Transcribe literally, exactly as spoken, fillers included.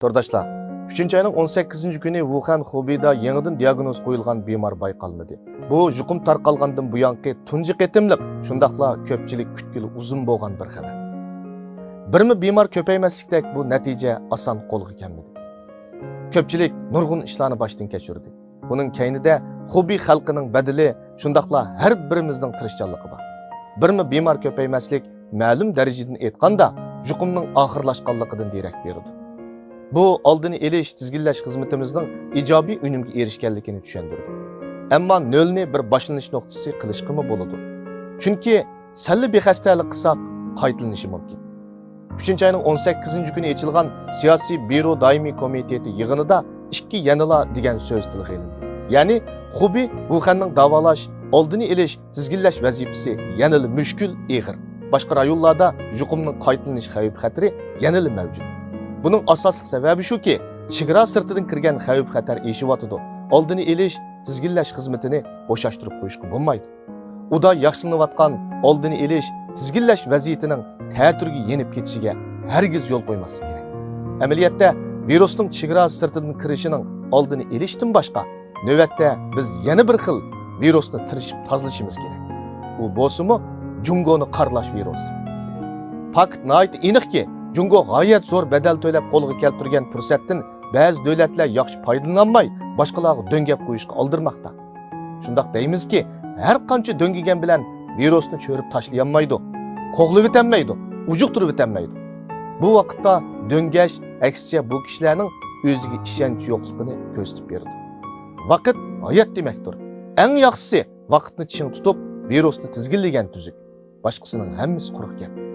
تورداشلار، ئۈچىنچى ئاينىڭ ئون سەككىزىنچى كۈنى ۋۇخەن خۇبېيدا يېڭىدىن دىياگنوز قويۇلغان بىمار بايقالمىدى. بۇ يۇقۇم تارقالغاندىن بۇيانقى تۇنجى قېتىملىق، شۇنداقلا كۆپچىلىك كۈتكىلى ئۇزۇن بولغان بىر خەۋەر. بىرمۇ بىمار كۆپەيمەسلىكتەك بۇ نەتىجە ئاسان قولغا كەلمىدى. كۆپچىلىك نۇرغۇن ئىشلارنى باشتىن كەچۈردى. بۇنىڭ كەينىدە خۇبېي خەلقىنىڭ بەدىلى، شۇنداقلا ھەر بىرىمىزنىڭ تىرىشچانلىقى بار. بىرمۇ بىمار كۆپەيمەسلىك مەلۇم دەرىجىدىن ئېيتقاندا، يۇقۇمنىڭ ئاخىرلاشقانلىقىدىن دېرەك بېرىدۇ. بۇ ئالدىنى ئېلىش، تىزگىنلەش خىزمىتىمىزنىڭ ئىجابىي ئۈنۈمگە ئېرىشكەنلىكىنى چۈشەندۈرىدۇ. ئەمما نۆلنى بىر باشلىنىش نۇقتىسى قىلىشقىمۇ بولىدۇ. چۈنكى سەللا بىخەستەلىك قىلساق، قايتىلىنىشى مۇمكىن. ئۈچىنچى ئاينىڭ ئون سەككىزىنچى كۈنى ئېچىلغان سىياسىي بيۇرو دائىمىي كومىتېتى يىغىنىدا ئىككى يەنىلا دېگەن سۆز تىلغا ئېلىندى. يەنى خۇبېي ۋۇخەننىڭ داۋالاش، ئالدىنى ئېلىش، تىزگىنلەش ۋەزىپىسى يەنىلا مۈشكۈل، ئېغىر. باشقا رايونلاردا يۇقۇمنىڭ قايتىلىنىش خەۋپ-خەتىرى يەنىلا مەۋجۇت. بۇنىڭ ئاساسلىق سەۋەبى شۇكى، چېگرا سىرتىدىن كىرگەن خەۋپ-خەتەر ئېشىۋاتىدۇ. ئالدىنى ئېلىش، تىزگىنلەش خىزمىتىنى بوشاشتۇرۇپ قويۇشقا بولمايدۇ. ئۇدا ياخشىلىنىۋاتقان ئالدىنى ئېلىش، تىزگىنلەش ۋەزىيىتىنىڭ تەتۈرىگە يېنىپ كېتىشىگە ھەرگىز يول قويماسلىق كېرەك. ئەمەلىيەتتە، ۋىرۇسنىڭ چېگرا سىرتىدىن كىرىشىنىڭ ئالدىنى ئېلىشتىن باشقا، نۆۋەتتە بىز يەنە بىر خىل ۋىرۇسنى تىرىشىپ تازىلىشىمىز كېرەك. ئۇ بولسىمۇ جۇڭگونى قارلاش ۋىرۇسى. پاكىت ناھايىتى ئېنىقكى، جۇڭگو غايەت زور بەدەل تۆلەپ قولغا كەلتۈرگەن پۇرسەتتىن بەزى دۆلەتلەر ياخشى پايدىلىنالماي، باشقىلارغا دۆڭگەپ قويۇشقا ئالدىرماقتا. شۇنداق دەيمىزكى، ھەر قانچە دۆڭگىگەن بىلەن ۋىرۇسنى چۆرۈپ تاشلىيالمايدۇ، قوغلىۋېتەلمەيدۇ، ئۇجۇقتۇرۇۋېتەلمەيدۇ. بۇ ۋاقىتتا دۆڭگەش، ئەكسىچە، بۇ كىشىلەرنىڭ ئۆزىگە ئىشەنچى يوقلۇقىنى كۆرسىتىپ بېرىدۇ. ۋاقىت ھايات دېمەكتۇر. ئەڭ ياخشىسى، ۋاقىتنى چىڭ تۇتۇپ، ۋىرۇسنى تىزگىنلىگەن تۈزۈك. باشقىسىنىڭ ھەممىسى قۇرۇق گەپ.